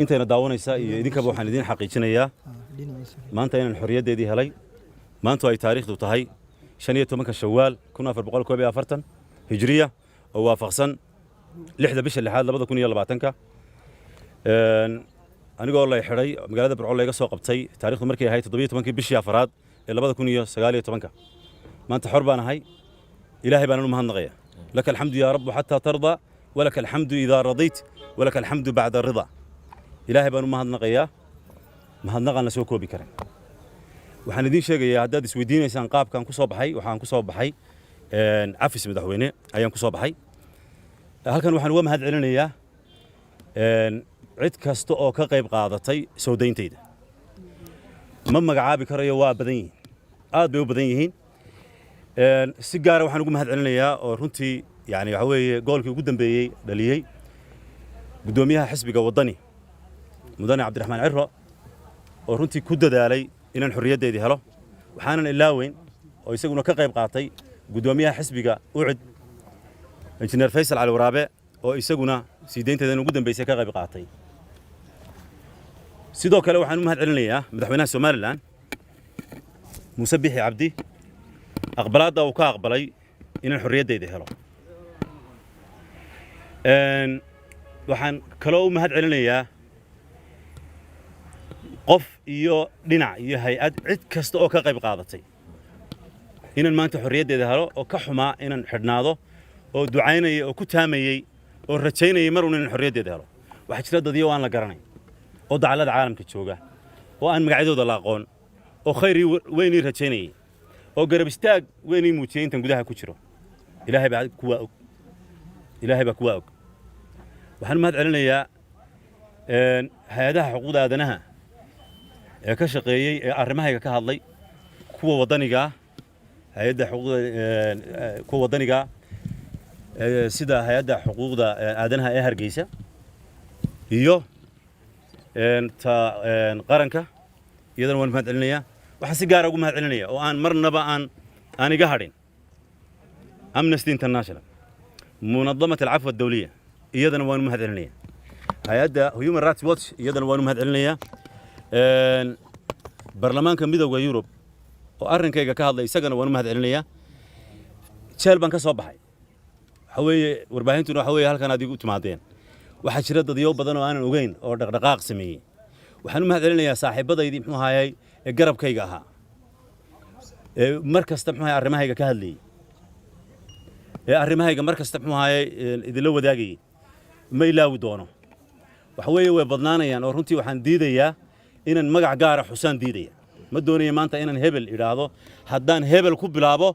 Intayna daawanaysa iyo idinkaba waxaan idiin xaqiijinayaa maanta inaan xorriyaddeedii helay. Maantu ay taariikhdu tahay 15-ka Shawaal 1441 Hijriya, oo waafaqsan 6-da bisha lixaad 2020-ka, anigoo lay xidhay magaalada Burco, layga soo qabtay taarikhdu markay ahayd 17-kii bishii afaraad ee 2019-ka. Maanta xor baan ahay. Ilaahay baanan u mahadnaqaya. لك الحمد يا رب حتى ترضى، ولك الحمد إذا رضيت، ولك الحمد بعد الرضا. Ilaahay baan u mahadnaqayaa, mahadnaqaan la soo koobi karin. Waxaan idiin sheegayaa, haddaad isweydiinaysaan qaabkaan ku soo baxay, waxaan ku soo baxay cafis madaxweyne ayaan ku soo baxay. Halkan waxaan uga mahad celinayaa cid kasta oo ka qayb qaadatay soo dayntayda. Ma magacaabi karayo, waa badan yihiin, aad bay u badan yihiin. Si gaara waxaan ugu mahad celinayaa oo runtii yani waxa weeye goolkii ugu dambeeyey dhaliyey guddoomiyaha xisbiga Waddani, mudane Cabdiraxmaan Ciro, oo runtii ku dadaalay inaan xorriyaddeedii helo. Waxaanan ilaaweyn oo isaguna ka qayb qaatay guddoomiyaha xisbiga UCID, Injineer Faysal Cali Waraabe, oo isaguna sii deynteedan ugu dambeysay ka qayb qaatay. Sidoo kale waxaan u mahad celinayaa madaxweynaha Somaliland, Muuse Bixi Cabdi, aqbalaadda uu ka aqbalay inaan xorriyaddeedii helo. Waxaan kaloo u mahad celinayaa qof iyo dhinac iyo hay-ad, cid kasta oo ka qayb qaadatay inaan maanta xorriyaddeeda helo, oo ka xumaa inaan xidhnaado, oo ducaynayay oo ku taamayey oo rajaynayay mar uun inaan xorriyaddeeda helo. Waxaa jira dadyo aan la garanay oo dacallada caalamka jooga oo aan magacyadooda la aqoon, oo khayr weyn ii rajaynayay, oo garab istaag weyn ii muujiyey intan gudaha ku jiro. Ilaahay baa kuwaa og, Ilaahay baa kuwaa og. Waxaan u mahad celinayaa hay-adaha xuquuqda aadanaha ee ka shaqeeyey, ee arrimahayga ka hadlay, kuwa waddanigaa, hay-adda xuquuqda, kuwa waddanigaa, sida hay-adda xuquuqda aadanaha ee Hargeysa iyo ta qaranka, iyadana waan mahad celinayaa. Waxaan si gaara ugu mahad celinaya oo aan marnaba aan iga hadhin Amnesty International, منظمة العفو الدولية, iyadana waan u mahad celinaya. Hay-adda Human Rights Watch, iyadana waan u mahad celinayaa. Baarlamaanka Midowda Yurub oo arrinkayga ka hadlay, isagana waan u mahad celinayaa. Jeel baan ka soo baxay. Waxa weeye warbaahintuna waxa weeye halkan aad igu timaadeen. Waxaa jira dadyo badan oo aanan ogeyn oo dhaqdhaqaaq sameeyey. Waxaan u mahad celinayaa saaxiibadaydii, muxuu ahaayey, ee garabkayga ahaa, ee mar kasta, muxuu ahaayey, arrimahayga ka hadlayey, ee arrimahayga mar kasta, muxuu ahaayey, idinla wadaagayey. Ma ilaawi doono. Waxa weeye way badnaanayaan, oo runtii waxaan diidayaa inaan magac gaara xusaan diidaya. Ma doonayo maanta inaan hebel idhaahdo. Haddaan hebel ku bilaabo,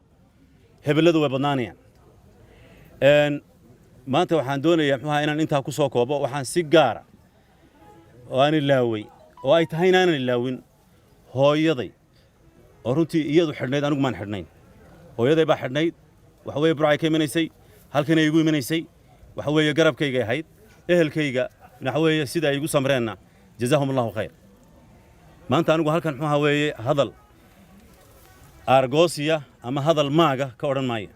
hebelladu way badnaanayaan. Maanta waxaan doonayaa, muxuu ahaa, inaan intaa ku soo koobo. Waxaan si gaara oo aan ilaaway oo ay tahay inaanan ilaawin hooyaday, oo runtii iyadu xidhnayd, anigu maan xidhnayn, hooyaday baa xidhnayd. Waxa weeye Burcay ka imanaysay, halkanay igu imanaysay. Waxa weeye garabkaygay ahayd. Ehelkayga waxa weeye sida ay igu samreenna, جزاهم الله خير. Maanta anigu halkan, muxuu ahaa weeye, hadal aargoosiya ama hadal maaga ka odhan maayo.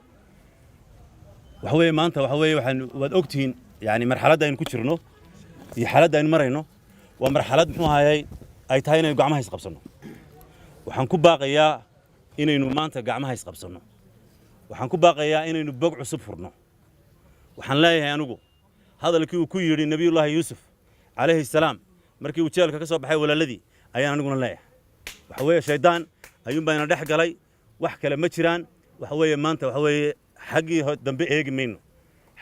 Waxa weeye maanta waxa weeye waxaan waad ogtihiin yani marxaladda aynu ku jirno iyo xaaladda aynu marayno waa marxalad, muxuu ahaayey, ay tahay inaynu gacmaha isqabsanno. Waxaan ku baaqayaa inaynu maanta gacmaha isqabsanno. Waxaan ku baaqayaa inaynu bog cusub furno. Waxaan leeyahay anigu hadalkii uu ku yidhi Nebiyullaahi Yuusuf calayhi salaam markii uu jeelka ka soo baxay walaaladii ayaan aniguna leeyahay. Waxa weeye shaydaan ayuunbaa ina dhex galay, wax kale ma jiraan. Waxa weeye maanta waxa weeye xaggii dambe eegi mayno,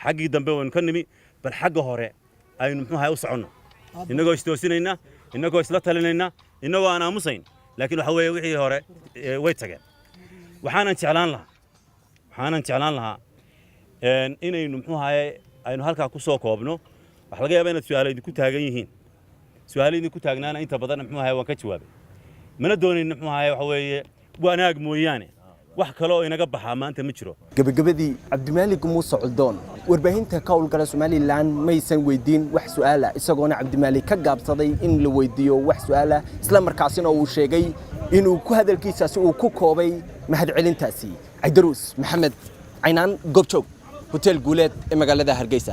xaggii dambe waynu ka nimi, bal xagga hore aynu, muxuu ahay, u soconno, innagoo istoosinayna, innagoo isla talinayna, innagoo aan aamusayn. Laakiin waxa weeye wixii hore way tageen. Waxaanan jeclaan lahaa inaynu, muxuu ahaye, aynu halkaa ku soo koobno. Waxa laga yaabaa inaad su'aalo idinku taagan yihiin. Su'aalo idinku taagnaana inta badan, muxuu ahaye, waan ka jawaabay. Mana doonayno, muxuu ahaye, waxa weeye wanaag mooyaane wax kale oo inaga baxaa maanta ma jiro. Gabagabadii, Cabdimaalig Muuse Coldoon warbaahinta ka howlgala Somaliland maysan weydiin wax su'aala, isagoona Cabdimaalig ka gaabsaday in la weydiiyo wax su'aala, isla markaasina uu sheegay inuu ku hadalkiisaasi uu ku koobay mahadcelintaasi. Cabdiruus Maxamed Caynaan, Goobjoog, Hotel Guuleed ee magaalada Hargeysa.